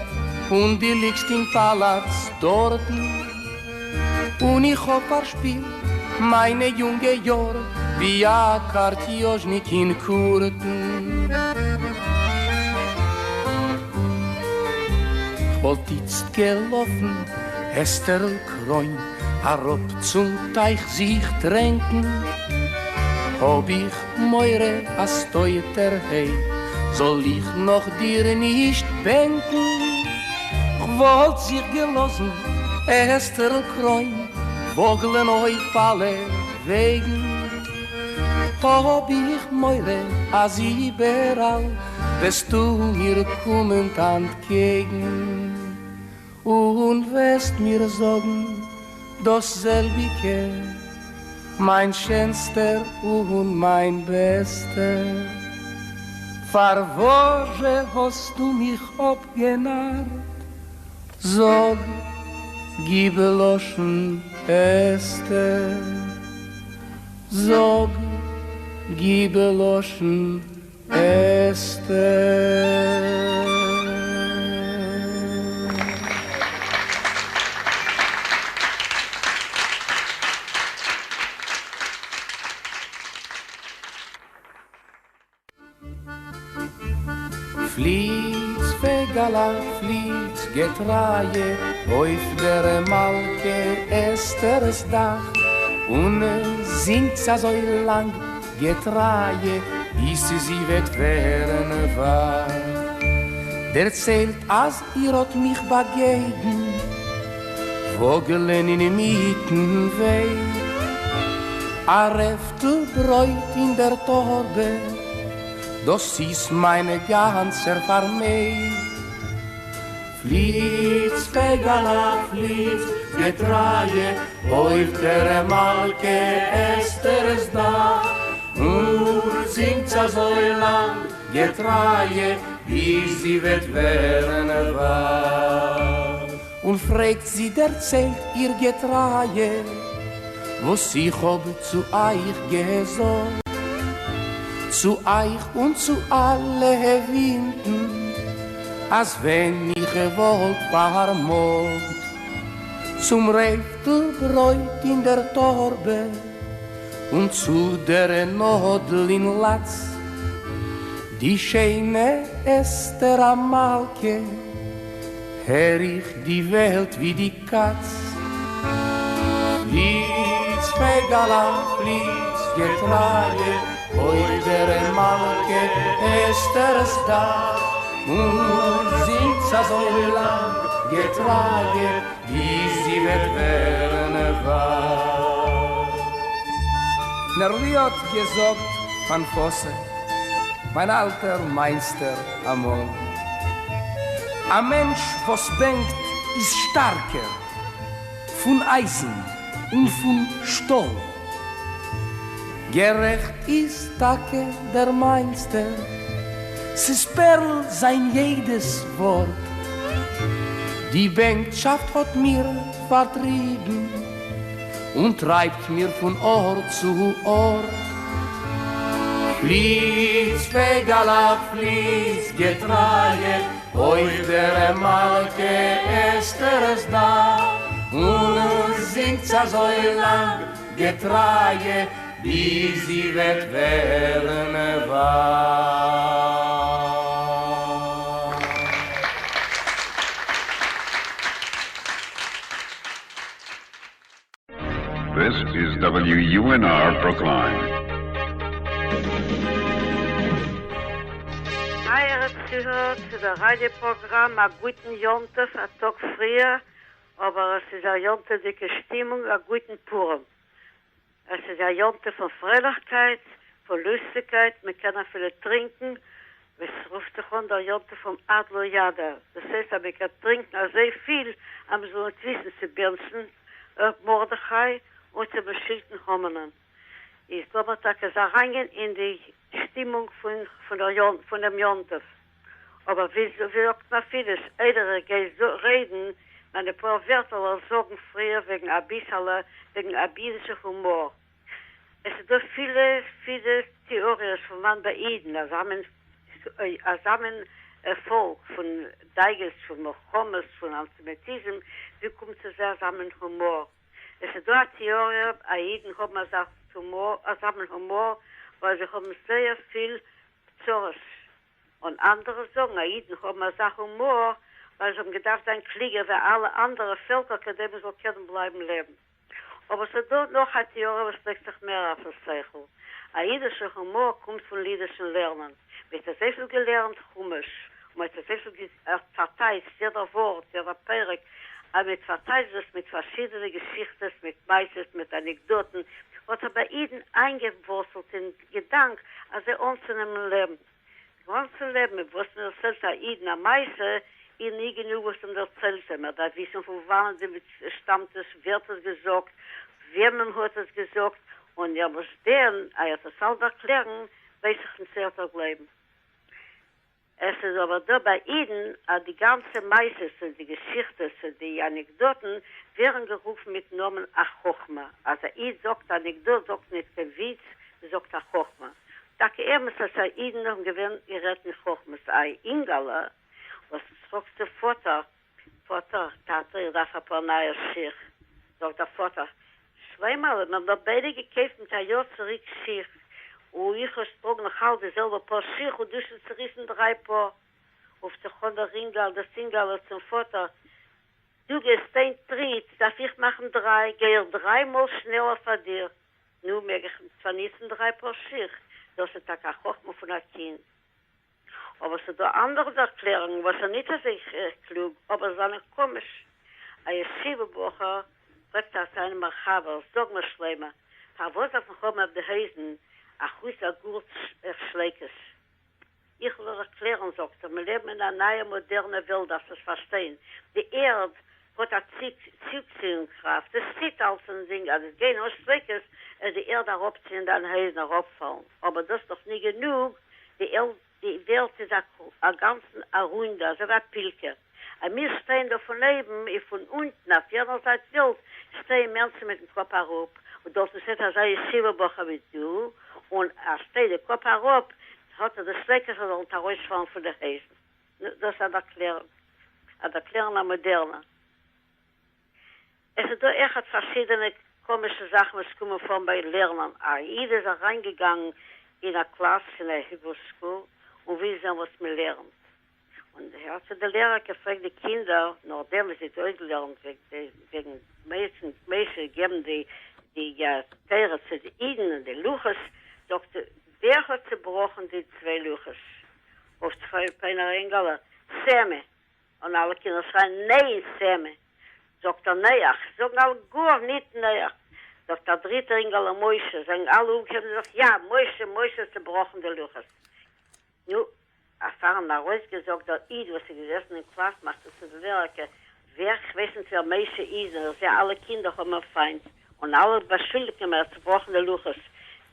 און דו ליגסט אין פאלאץ דארטן, און איך האב פארשפילט מיינע יונגע יאר ווי א קארטיאזשניק אין קורטן. כ'וואלט איצט געלאפן אסתר'ל קרוין אראפ צום טייך זיך טרענקן, האב איך מורא אז טויטערהייט זאל איך נאך דיר נישט בענקן. כ'וואלט זיך געלאזן אסתר'ל קרוין וואגלען אויף אלע וועגן, האב איך מורא אז איבעראל וועסטו מיר קומען אנטקעגן. און וועסט מיר זאגן דאס זעלביגע, מיין שענסטער און מיין בעסטער, פארוואזשע האסטו מיך אפגענארט? זאג, גיב לשון אסתר, זאג, גיב לשון אסתר. פליטס, פייגעלעך, פליטס, געטרייע, אויף דער מלכה אסתר'ס דאך, און זינגטס אזוי לאנג געטרייע, ביז זי וועט ווערן וואך. דערציילט אז איר האט מיך באגעגנט וואגלען אינמיטן וועג, א רעפטל ברויט אין דער טארבע, דאס איז מיין גאנצער פארמעג. פליטס, פייגעלעך, פליטס, געטרייע, אויף דער מלכה אסתר'ס דאך, און זינגטס אזוי לאנג, געטרייע, ביז זי וועט ווערן וואך. און פרעגט זי, דערציילט איר געטרייע, וואס איך האב צו אייך געזאגט, צו אייך און צו אלע ווינטן, אז ווען איך וואלט פארמאגט צום רעפטל ברויט אין דער טארבע און צו דער נאדל אין לאץ, די שיינע אסתר המלכה, הער איך די וועלט ווי די קאץ. פליטס, פייגעלעך, פליטס, געטרייע, אויף דער מלכה אסתר'ס דאך, און זינגטס אזוי לאנג, געטרייע, ביז זי וועט ווערן וואך. נאר ווי האט געזאגט פאן פאסע, מיין אלטער מייסטער אמאל, א מענטש וואס בענקט איז שטארקער פון אייזן און פון שטאל. גערעכט איז טאקע דער מייסטער, ס'איז פערל זיין יעדעס ווארט. די בענקשאפט האט מיר פארטריבן און טרייבט מיר פון ארט צו ארט. פליטס, פייגעלעך, פליטס, געטרייע, אויף דער מלכה אסתר'ס דאך, און זינגטס אזוי לאנג, געטרייע, ביז זי וועט ווערן וואך. This is WUNR Brookline. טייערע צוהערער צו דער ראדיא פראגראם א גוטן יום טוב א טאג פריער, אבער עס איז א יום טוב'דיגע שטימונג א גוטן פורים. עס איז א יום טוב פון פרייליכקייט, פון לוסטיגקייט, מען קען אפילו טרינקען, ווי ס'רופט זיך אן דער יום טוב פון עד לא ידע, דאס הייסט אז מען קען טרינקען אזוי פיל אז מען זאל ניט וויסן צו בענטשן מרדכי און צו באשילטן המנ'ן. איז לאמיר טאקע אריינגיין אין די שטימונג פון דעם יום טוב. אבער ווי זאגט מען אויף אידיש, איידער איך גיי רעדן מיינע פאר ווערטער וועל איך זאגן פריער וועגן אביסעלע וועגן א אידישע הומאר. עס איז דא פילע פילע טעאריעס פון וואנען ביי אידן אזא מין אזא מין פאלק פון דאגות פון מלחמות פון אנטיסעמיטיזם ווי קומט צו זיי אזא מין הומאר. עס איז דא א טעאריע אז אידן האבן אזא אזא מין הומאר ווייל זיי האבן זייער פיל צרות און אנדערע זאגן אז אידן האבן אזא הומאר ווייל זיי האבן געדארפט זיין קלוגער ווי אלע אנדערע פעלקער כדי מען זאל קענען בלייבן לעבן. אבער ס'איז דא נאך א טעאריע וואס לייגט זיך מער אויפן שכל. א אידישער הומאר קומט פון אידישן לערנען. מ'האט אזויפיל געלערנט חומש, און מ'האט אזויפיל פארטייטשט יעדער ווארט, יעדער פרק, אז מ'האט פארטייטשט דאס מיט פארשידענע געשיכטעס, מיט מעשות, מיט אנעקדאטן, האט זיך ביי אידן איינגעווארצלט אין געדאנק אזוי אנצונעמען לעבן. אנצולעבן מיט וואס מען דערציילט א אידן א מעשה. איז ניט גענוג וואס מען דערציילט זיי, מען דארף וויסן פון וואנען שטאמט עס, ווער האט עס געזאגט, וועמען האט עס געזאגט, און ערשט דען אז ער וועט עס אלץ ערקלערן, ווייס איך ניט צו ער וועט גלייבן. עס איז אבער דא ביי אידן אז די גאנצע מעשות און די געשיכטעס און די אנעקדאטן ווערן גערופן מיטן נאמען א חכמה, אז א איד זאגט א אנעקדאט זאגט ניט קיין וויץ, זאגט א חכמה. טאקע אמת אז אידן האבן געווען גערעדט אין חכמות, א אינגעלע וואס זאגט צום פאטער, פאטער, טאטע איך דארף א פאר נייע שיך, זאגט דער פאטער, שלמה'לע, מיר האבן דאך ביידע געקויפט מיט א יאר צוריק שיך, און איך טראג נאך אלץ די זעלבע פאר שיך און דו שוין צוריסן דריי פאר. רופט זיך אן דער אינגעל, דאס אינגעלע צום פאטער, דו גייסט איין טריט, דארף איך מאכן דריי, גיי איך דריי מאל שנעלער פאר דיר, נו, מעג איך פארניצן דריי פאר שיך, דאס איז טאקע א חכמה פון א קינד. אבער ס'איז דא אנדערע ערקלערונגען וואס איז ניט אזוי קלוג אבער זענען קאמיש. א ישיבה בחור פרעגט א זיינעם א חבר, זאג מיר שלמה, פארוואס דארף מען האבן אויף די הויזן א חוץ א גורט שלייקעס? איך וועל ערקלערן זאגט ער, מיר לעבן אין א נייע מאדערנע וועלט דארפסט עס פארשטיין, די ערד האט א צוציאונג קראפט, עס ציט אלצדינג, אז וועסט גיין אן שלייקעס וועט די ערד אראפציען דיין הויזן אראפפאלן, אבער דאס נאך ניט גענוג, די וועלט איז א גאנצן א רונדע, אזוי ווי א פילקע, אז מיר שטייען דא פון אויבן, און פון אונטן אויף יענער זייט וועלט שטייען מענטשן מיטן קאפ אראפ, און דארטן שטייט אזא ישיבה בחור ווי דו, און ער שטייט די קאפ אראפ, האט ער די שלייקעס ער זאל ניט ארויספאלן פון די הויזן. נו, דאס איז אן ערקלערונג. אן ערקלערונג א מאדערנע. עס איז דא אויכעט פארשידענע קאמישע זאכן וואס קומען פאר ביי לערנען. א איד איז אריינגעגאנגען אין א קלאס אין א היברו סקול און וויל זען וואס מען לערנט. און האט זיך די לערערקע פרעגט די קינדער נאכדעם וואס זי האט אויסגעלערנט וועגן משה געבן די תורה צו די אידן און די לוחות, זאגט זי, ווער האט צעבראכן די צוויי לוחות? רופט זיך אויף איינער א אינגעלע, סעמי! און אלע קינדער שרייען ניין סעמי! זאגט ער נח! זאגן אלע גאר ניט נח! זאגט א דריטער אינגעלע משה! זאגן אלע אויפגעהויבן זיך יא משה! משה האט צעבראכן די לוחות! נו, א פארן ארויסגעזאגט דער איד וואס איז געזעסן אין קלאס מאכט ער צו די לערערקע ווער כ'ווייס ניט ווער משה איז און איך זע אלע קינדער האבן אים פיינט און אלע באשולדיגן אים ער האט צובראכן די לוחות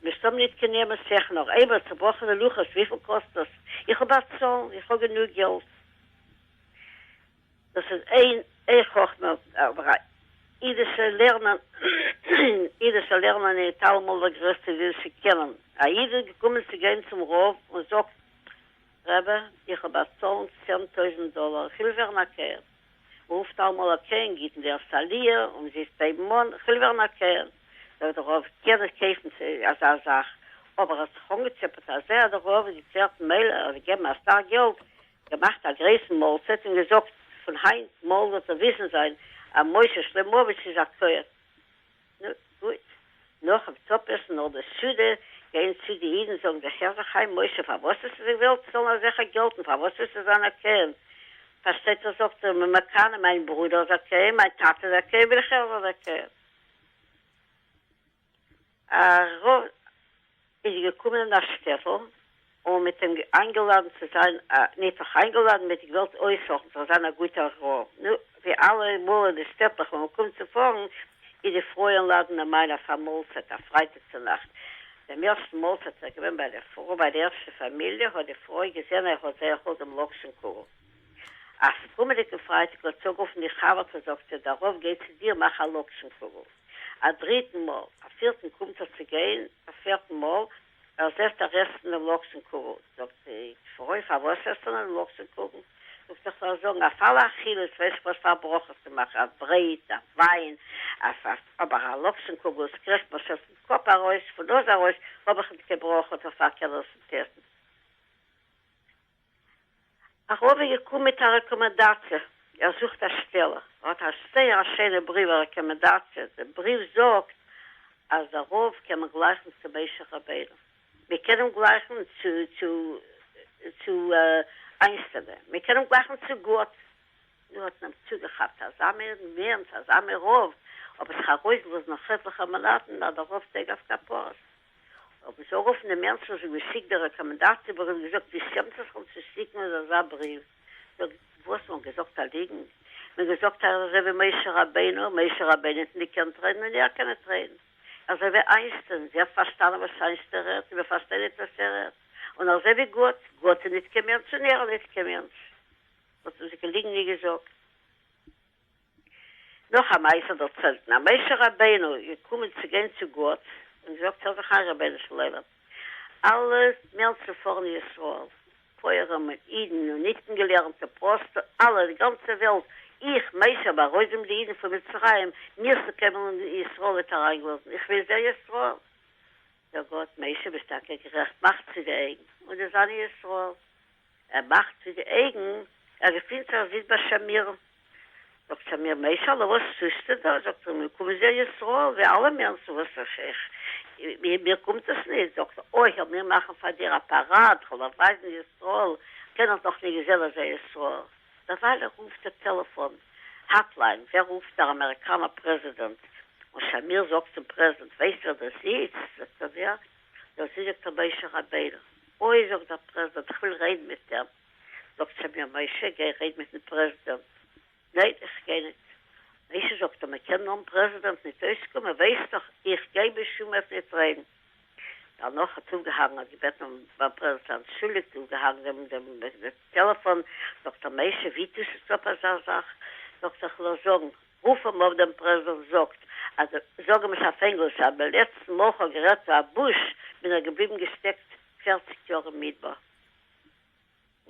מסתם ניט קיין אמת זיכער נאר אויב ער האט צובראכן די לוחות וויפיל קאסט דאס איך וועל באצאלן איך האב גענוג געלט דאס איז איין איין חכמה אבער א אידישע לערנען אידישע לערנען איז ניט אלעמאל דער גרעסטע אידישע קענען א איד איז געקומען צו גיין צום רב און זאגט רבי, איך וועל באצאלן 10,000 דאלאר, איך וויל ווערן א כהן. מ'רופט אלעמאל א כהן גיט מען די ערשטע עליה און מ'זיצט אויבן אן, איך וויל ווערן א כהן. זאגט דער רב, קען נישט קויפן אזא זאך. אבער ער האט זיך אנגעטשעפעט אזוי אז דער רב איז געקלערט מילא ער וועט געבן אסאך געלט, געמאכט א גרויסן מאלצייט און געזאגט, פון היינט מאל זאלט איר וויסן זיין אז משה שלמאוויטש איז א כהן. נו, גוט. נאכן אפעסן נאך די סעודה, גייען צו די אידן זאגן זיי, הער זיך איין משה, פארוואס האסטו זיך געוואלט צאלן אזעלכע געלט און פארוואס ווילסטו זיין א כהן? פארשטייט זיך זאגט ער, מ'איז מקנא, מיין ברודער איז א כהן, מיין טאטע איז א כהן, וויל איך אויך זיין א כהן. א רב איז געקומען אין א שטעטל און מ'האט אים איינגעלאדן צו זיין א, ניט נאך איינגעלאדן, מ'האט געוואלט אויסהארכן זאל זיין א גוטער רב, נו, ווי אלע מאל אין די שטעטלעך ווען מ'קומט צו פארן, איז די פרויען לאדן אים איין אויף א מאלצייט א פרייטאג צו נאכט. דעם ערשטן מאלצייט איז ער געווען ביי די פרוי, ביי די ערשטע פאמיליע האט די פרוי געזען ער האט זייער האלט דעם לאקשן קוגל. אויף קומענדיגן פרייטאג האט זי אנגערופן די חבר'טע זאגט זי דער רב גייט צו דיר מאך א לאקשן קוגל. א דריטן מאל, א פערטן קומט ער צו גיין, א פערטן מאל, ער זעט ער עסט דעם לאקשן קוגל, זאגט די פרוי פארוואס עסטו דעם לאקשן קוגל? זאגט ער כ'וועל זאגן אויף אלע אכילות ווייס איך וואס פאר ברכות צו מאכן אויף ברויט, אויף וויין, אויף אויף, אבער א לאקשן קוגל עס קריכט מיר שוין פון קאפ ארויס, פון נאז ארויס, האב איך ניט קיין ברכה דערפאר קען ער עס ניט עסן. א רב איז געקומען מיט א רעקאמענדאציע, ער זוכט א שטעלע, ער האט א זייער א שיינע בריוו א רעקאמענדאציע, די בריוו זאגט אז דער רב קען מען גלייכן צו משה רבינו, מען קען אים גלייכן צו צו צו איינשטיין, מען קען אים גלייכן צו גאט, נו האט מען אים צוגעכאפט אזא מין מענטש, אזא מין רב, אבער זיך ארויסגעלאזט נאך עטליכע מאנאטן אז דער רב טויג אויף כפרות. האבן זיי אנגערופן די מענטשן וואס האבן געשיקט די רעקאמענדאציע בריוו און געזאגט ווי שעמט זיך אונז צו שיקן אונז אזא בריוו? זאגט וואס מ'האט. געזאגט א ליגן? מען געזאגט ער איז אזוי ווי משה רבינו, משה רבינו האט ניט געקענט רעדן און ער קען ניט רעדן. ער אזוי ווי איינשטיין, ווער פארשטאנען וואס איינשטיין רעדט און מיר פארשטיין ניט וואס ער רעדט. און אזוי ווי גאט, גאט איז ניט קיין מענטש און ער איז ניט קיין מענטש. האט מען זיך קיין ליגן ניט געזאגט. נאך א מעשה דערציילט מען אז משה רבינו איז געקומען צו גיין צו גאט און געזאגט הער זיך איין רבונו של עולם אלע מענטשן פארן אין ישראל פויערים און אידן און ניט געלערנטע פראסטע אלע די גאנצע וועלט איך משה האב ארויסגענומען די אידן פון מצרים מיר זאל קיינמאל אין ישראל ניט אריינגלאזן איך וויל זען ישראל זאגט גאט משה ביסט טאקע גערעכט מאך צו די אויגן און דו'סט זען ישראל. ער מאַכט צו די אויגן, ער געפֿינט זיך זיצט בײַ שמירן. זאָגט שמיר, משהלע, וואָס טוסטו דאָ? זאָגט ער, מיר קומען זען ישׂראל, ווי אַלע מענטשן, וואָס איך, איך, מיר, מיר קומט עס ניט. זאָגט ער, אוי, כ'וועל מיר מאַכן פֿאַר דיר אַ פּאַראַד, כ'וועל דיר ווײַזן ישׂראל, קיינער האָט נאָך ניט געזען אַזאַ ישׂראל. דערווײַלע רופֿט דער טעלעפֿאָן, האָטלײַן, ווער רופֿט? דער אַמעריקאַנער פּרעזידענט. און שמיר זאָגט צום פּרעזידענט, ווייסט ווער דאָס איז? זאָגט ער, ווער? דאָס איז, זאָגט ער, משה רבינו. אוי, זאָגט דער פּרעזידענט, איך וויל רעדן מיט אים. זאָגט שמיר, משה, גיי רעד מיטן פּרעזידענט. ניין, איך גיי ניט. משה, זאָגט ער, מען קען אָן פּרעזידענט ניט אויסקומען, ווייסט דאָך, איך גיי בשום אופן ניט רעדן. דערנאָך האָט אויפֿגעהאַנגען, האָט געבעטן ביים פּרעזידענט אַנטשולדיקט, אויפֿגעהאַנגען דעם דעם טעלעפֿאָן. זאָגט ער, משה, ווי טוסטו אָפּ אַזאַ זאַך? זאָגט ער, כ'וועל זאָגן. רוף אים אויף דעם פרעזידענט זאגט אז זאג אים עס אויף ענגליש אז ביים לעצטן מאל כ'האב גערעדט צו א בוש בין איך געבליבן געשטעקט 40 יאר אין מדבר.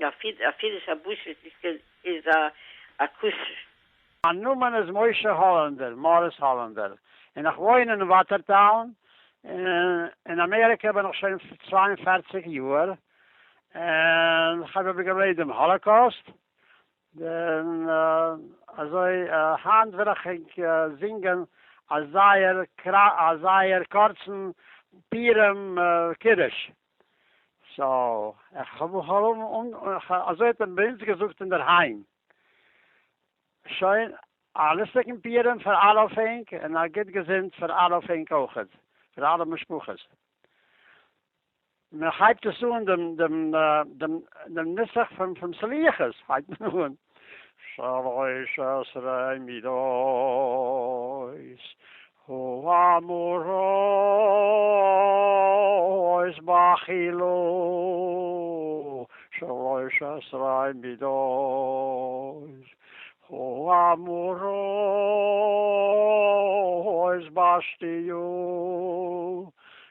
אפי' א בוש איז נישט קיין איז א קושיא. מיין נאמען איז משה האלענדער, מאריס האלענדער, און איך וואוין אין וואטערטאון, אין אמעריקע בין איך שוין 42 יאר, און איך האב איבערגעלעבט דעם האלאקאוסט, און אזוי היינט וויל איך ענק זינגען א זייער א זייער קורצן פורים קידוש. סאו איך האב אזוי האט מען ביי אונז געזאגט אינדערהיים. שוין, א לוסטיגן פורים פאר אלע אויף ענק און א גוט געזונט פאר אלע אויף ענק אויכעט, פאר אלע משפחות. מען הייבט עס אן דעם דעם דעם דעם נוסח פון פון סליחות הייבט מען אן שלוש עשרה מידות האמורות באכילה שלוש עשרה מידות האמורות בשתיה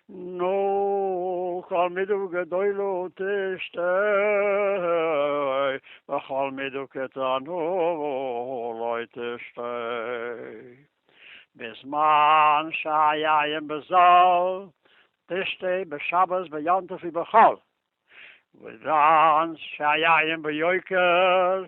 נו, כל מידה גדולה תשתה, וכל מידה קטנה לא תשתה. בזמן שהיין בזול, תשתה בשבת ביום טוב ובחול. ובזמן שהיין ביוקר,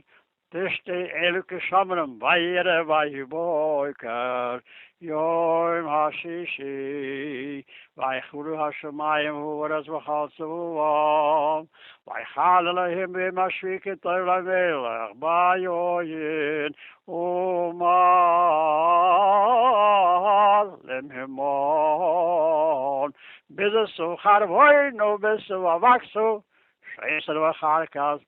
תשתה אלא כשאומרים ויהי ערב ויהי בוקר יום השישי ויכולו השמים והארץ וכל צבאם ויכל אלהים ביום השביעי כי טוב למלך ביין ומל למהמון ביזסו חרבונו ביזסו אבקסו שסר וחרקס,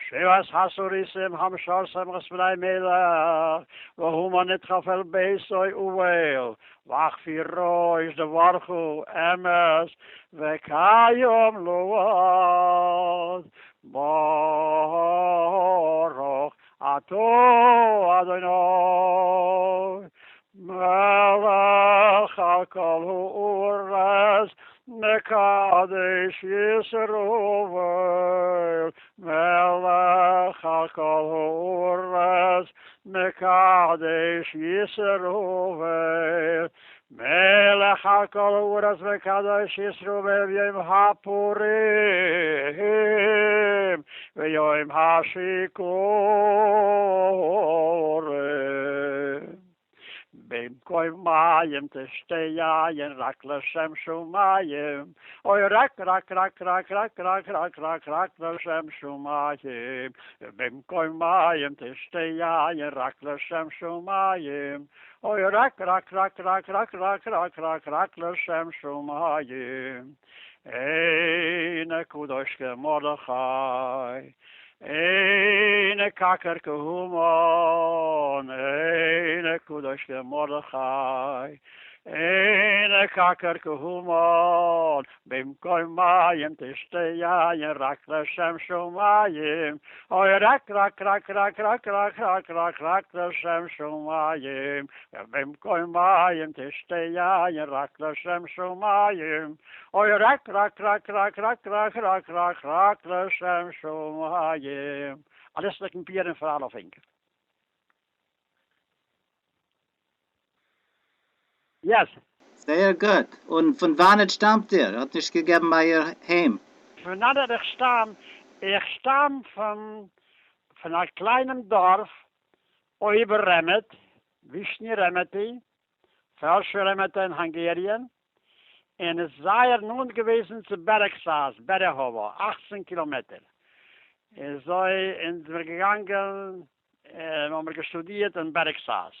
שבעת הסריסים המשרתים את פני מלך, והמן נדחף אל ביתו אבל, ואחפירוש דברך אמת וקיים לעד, ברוך אתה אדוני מלך על כל הארץ מקדש ישראל מלך על כל הארץ מקדש ישראל מלך על כל הארץ מקדש ישראל ביום הפורים ויום השיכורים. במקום מים תשתה יין רק לשם שמים, אוי רק רק רק רק רק רק רק רק רק לשם שמים, במקום מים תשתה יין רק לשם שמים, אוי רק רק רק רק רק רק רק רק רק לשם שמים. אין קדוש כמרדכי. אינו ככר כהמן, אינו קדוש כמרדכי, אינו ככר כהמן, במקום מים תשתה יין רק לשם שמים, אוי רק רק רק רק רק רק רק רק רק לשם שמים, במקום מים תשתה יין רק לשם שמים, אוי רק רק רק רק רק רק רק רק רק לשם שמים. א ליסטיגן פורים פאר אלע פינקער. יעס. זייער גוט. און פון וואנעט שטאמט איר? האט נישט געגעבן אייער היים. פון וואנעט איך שטאם? איך שטאם פון פון א קליינעם דארף אויבער רעמעט, ווישני רעמעטי, פעלשו רעמעטע אין האנגעריען, און איז זייער נאנט געוועזן צו בערעגסאז, בערעהאווא, 18 קילאמעטער. אזוי אונז זעמיר געגאנגען און האמיר געשטודירט אין בערעגסאז.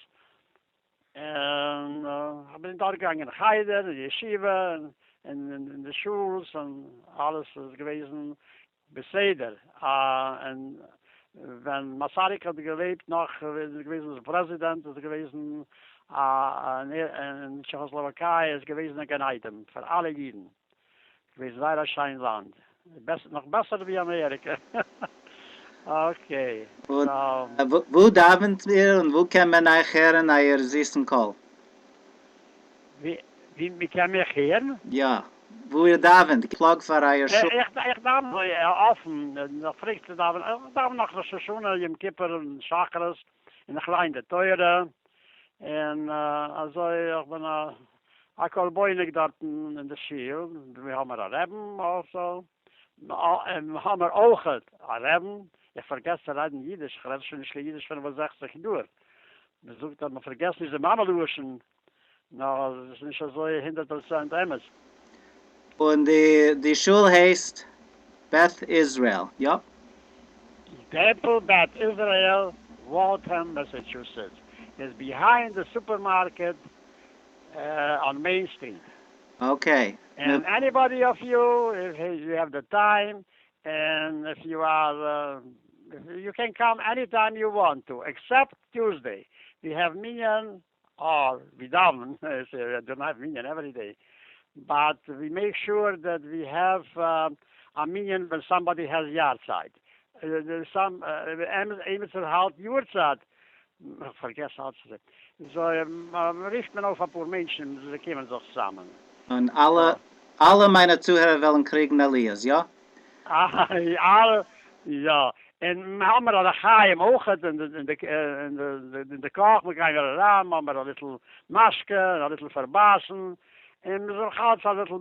און כ'בין דארט געגאנגען אין חדר, אין ישיבה, און אין די שולס, און אלעס איז געוועזן בסדר. און ווען מאסאריק האט געלעבט נאך, איז געוועזן פרעזידענט, איז געוועזן אין טשעכאסלאוואקיי איז געוועזן א גן עדן פאר אלע אידן. געוועזן זייער א שיין לאנד. נאך בעסער ווי אמעריקע. okay. און וואו דאווענט איר און וואו קען מען אייך הערן אייער זיסן קול? ווי מען קען מיך הערן? יא, וואו איר דאווענט, plug פאר אייער שול. איך דאווען אזוי אפן, איך פלעג צו דאווענען, איך דאווען נאך ראש השנה, יום כיפור און שחרית, און איך ליין די תורה, און אזוי איך בין א כל בוניק דארטן אין די שול, מיר האמער א רעבן also, און האמער אויכעט א רעבן, איך פארגעס צו רעדן אידיש, איך רעד שוין נישט קיין אידיש 65 יאר, מען זאגט אז מען פארגעסט נישט די מאמע לשון, נאר עס איז נישט אזוי 100% אמת. און די שול הייסט Beth Israel, יא? Temple Beth Israel, Waltham, Massachusetts, איז behind די supermarket on Main Street. okay. And anybody of you, if you have the time, and if you are, you can come anytime you want to, except Tuesday. We have minyan, or we daven, we don't have minyan every day, but we make sure that we have a minyan when somebody has yahrzeit. There's some, עמיצער האלט יארצייט, איך פארגעס אלץ צו זאגן, so רופט מען אויף אפאר מענטשן זיי קומען זיך צוזאמען. און אלע אלע מיינע צוהערער וועלן קריגן עליות, יא? אלע, יא. און מ'האמער א לחיים אויכעט אין די קאך, מ'גיימער אריין, מ'האמער אביסל משקה און אביסל פארבייסן, און מ'איז זיך אלץ אביסל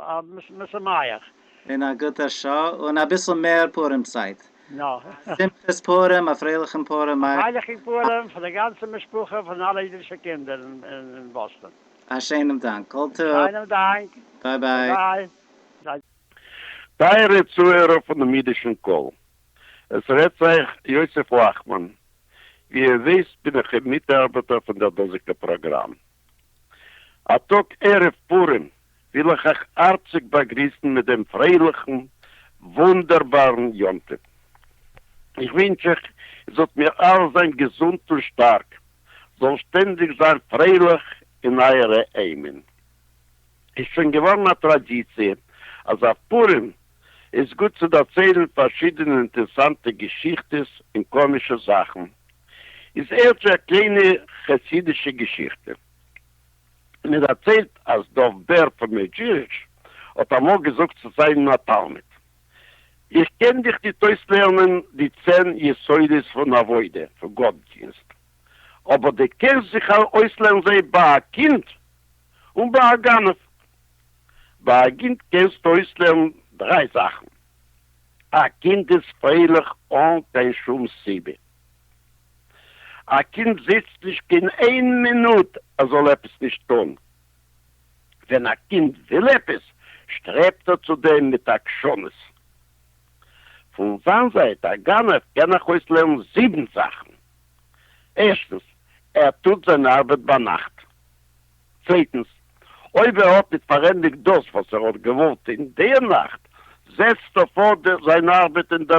אביסל משמח. אין א גוטע שעה, און אביסל מער פורים צייט. יא. שמחת פורים, א פרייליכן פורים. א פרייליכן פורים פאר די גאנצע משפחה, פאר אלע אידישע קינדער אין באסטאן. א שיינעם דאנק. כל טוב. שיינעם דאנק. bye bye. bye. טייערע צוהערער פונעם אידישן קול, עס רעדט צו אייך יוסף לאכמאן, ווי איר וויסט בין איך מיטארבעטער פון דער דאזיגער פראגראם. א טאג ערב פורים וויל איך אייך הארציג באגריסן מיט דעם פרייליכן וואונדערבארן יום טוב. איך ווינטש אייך איר זאלט מיר אלע זיין געזונט און שטארק, זאל שטענדיג זיין פרייליך אין אייערע היימען. איז שוין געווארן א טראדיציע אז אויף פורים איז גוט צו דערציילן פארשידענע אינטערעסאנטע געשיכטעס און קאמישע זאכן, איז הערט זשע א קליינע חסידישע געשיכטע. מען דערציילט אז דוב בער פון מעדזשיריטש האט אמאל געזאגט צו זיינעם א תלמיד, איך קען דיך ניט אויסלערנען די צען יסודות פון עבודה, פון גאט-דינסט, אבער דו קענסט זיך אויסלערנען זיי ביי א קינד און ביי א גנב. ביי א קינד קענסטו אויסלערנען דריי זאכן, א קינד איז פרייליך אן קיין שום סיבה. א קינד זיצט נישט קיין איין מינוט ער זאל עפעס נישט טון. ווען א קינד וויל עפעס שטרעבט ער צו דעם מיט עקשנות. פון זיין זייט א גנב קען איך אויסלערנען זיבן זאכן. ערשטנס, ער טוט זיין ארבעט ביינאכט. צווייטנס, אויב ער האט ניט פארענדיגט דאס וואס ער האט געוואלט אין דער נאכט, זעצט ער פאר זיין ארבעט אין דער.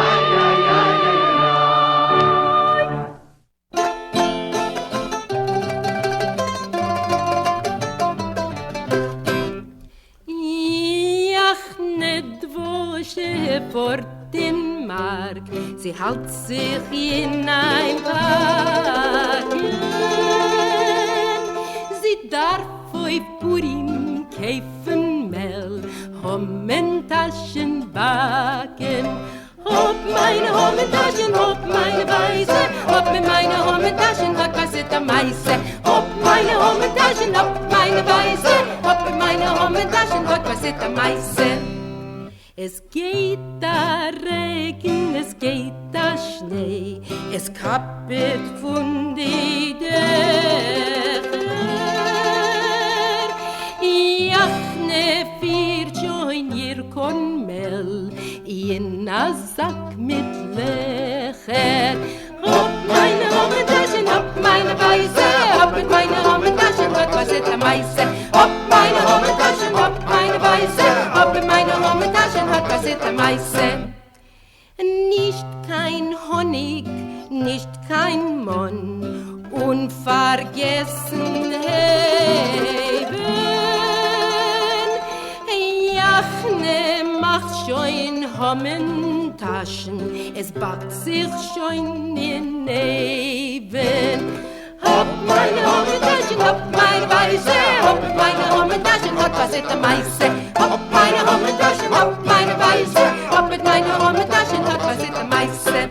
האלט זיך אין איין פאקן, זי דארף אויף פורים קויפן מעל, המן-טאשן באקן. האפ מיינע המן-טאשן, האפ מיינע ווייסע, האפ מיט מיינע המן-טאשן, האט פאסירט א מעשה. האפ מיינע המן-טאשן, האפ מיינע ווייסע, האפ מיט מיינע המן-טאשן, האט פאסירט א מעשה. עס גייט א רעגן, עס גייט א שניי, עס קאפעט פון די דעכער. יאכנע פירט שוין איר קארן מעל אין א זאק מיט לעכער. האפ מיינע המן-טאשן, האפ מיינע ווייסע, האפ מיט מיינע המן-טאשן, האט פאסירט א מעשה. האפ מיינע המן-טאשן, האפ מיינע ווייסע, האפ מיט מיינע המן-טאשן, האט פאסירט א מעשה. נישט קיין האניג, נישט קיין מאן, און פארגעסן הייבן. יאכנע מאכט שוין המן-טאשן, עס באקט זיך שוין אין אויוון. האפ מיינע המן-טאשן, האפ מיינע ווייסע, האפ מיט מיינע המן-טאשן, האט פאסירט א מעשה. האפ מיינע המן-טאשן, האפ מיינע ווייסע, האפ מיט מיינע המן-טאשן, האט פאסירט א מעשה.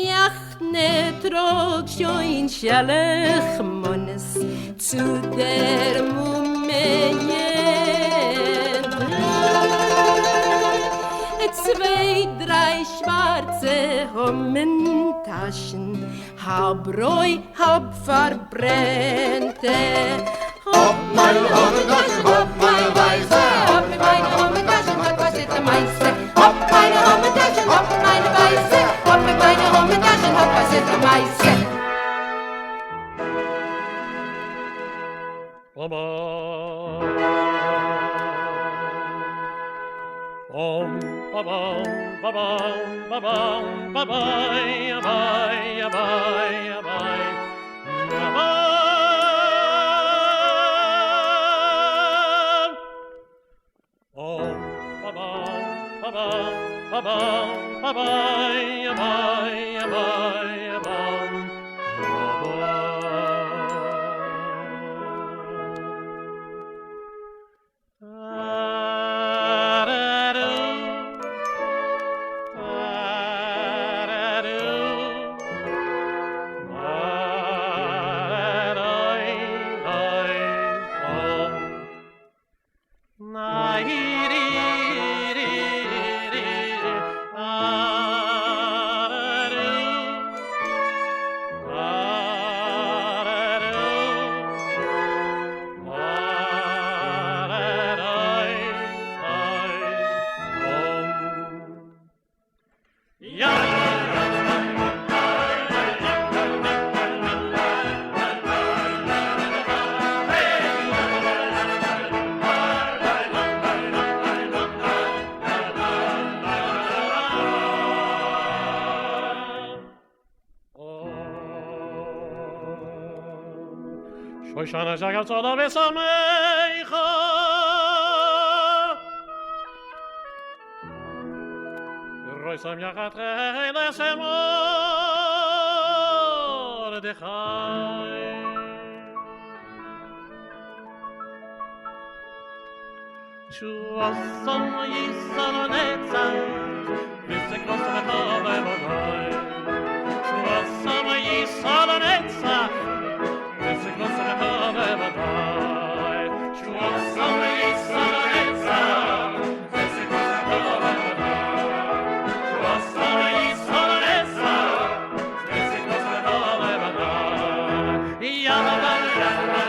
יאכנע טראג שוין שלח מנות צו דער מומע יענטע. צוויי דריי שווארצע המן-טאשן, האלב רוי האלב פארברענטע. האפ מיינע המן-טאשן, האפ מיינע ווייסע, האפ מיט מיינע המן-טאשן, האט פאסירט א מעשה. האפ מיינע המן-טאשן, האפ מיינע ווייסע, האפ מיט מיינע המן-טאשן, האט פאסירט א מעשה. שושנה שגצה ושמחה רויסם יחד חילס מרדכי שועסם יסל נצח וסקרוס וחבל שועסם יסל נצח וסקרוס וחבל שועסם יסל נצח וסקרוס וחבל שועסם יסל נצח וסקרוס וחבל יאללה יאללה.